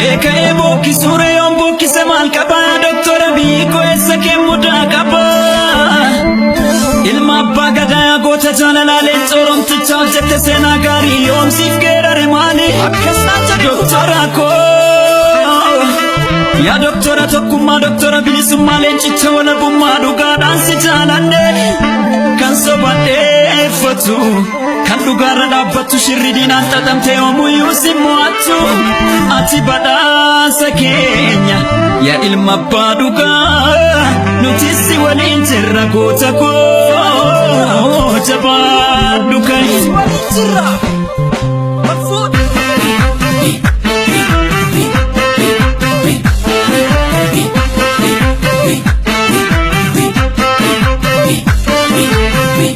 Ka'ee ka'ee bookkisuure yoon bookkise maal qaba? Doktora biyyi koo eessa kee mudaa qaba? Ilma abbaa gadaa goota jaalalaa leenca oromtichaa hojjette seenaa gaarii yoomsiif geerare maali? Doktora koo yaa doktora tokkummaa, doktora bilisummaa, leencicha walabummaa, dhugaadhaan si jaaladhe. Kan sobadheeffatu, kan dhugaarra dhaabbattu, shirri diinaan xaxamte yoomuyyuu si mo'attu. Ati badhaasa keenya yaa ilma abbaa dhugaa, nuti si waliin jirra. Goota koo jabaadhu ka'i. Waliin jirra. Fuudhi.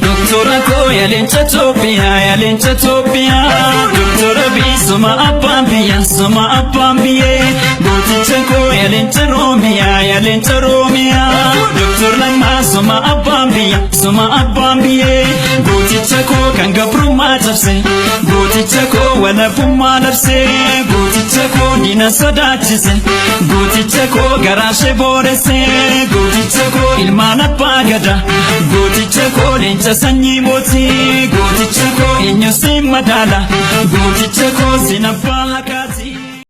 Doktora koo yaa leenca Itoophiyaa, yaa leenca Itoophiyaa, Doktora biisuma abbaan biyya, suma abbaan biyyee. Gooticha koo yaa leenca Oromiyaa, yaa leenca Oromiyaa, Doktor Lammaa, suma abbaan biyya, suma abbaan biyyee. Gooticha koo kan gabrummaa cabse, gooticha koo walabummaa labse, gooticha koo diina sodaachise, gooticha koo garaashee booresse, gooticha koo ilmaan abbaa gada, gooticha koo leenca sanyii mootii, gooticha koo eenyu si madaala, gooticha koo sin abbaa haqaa.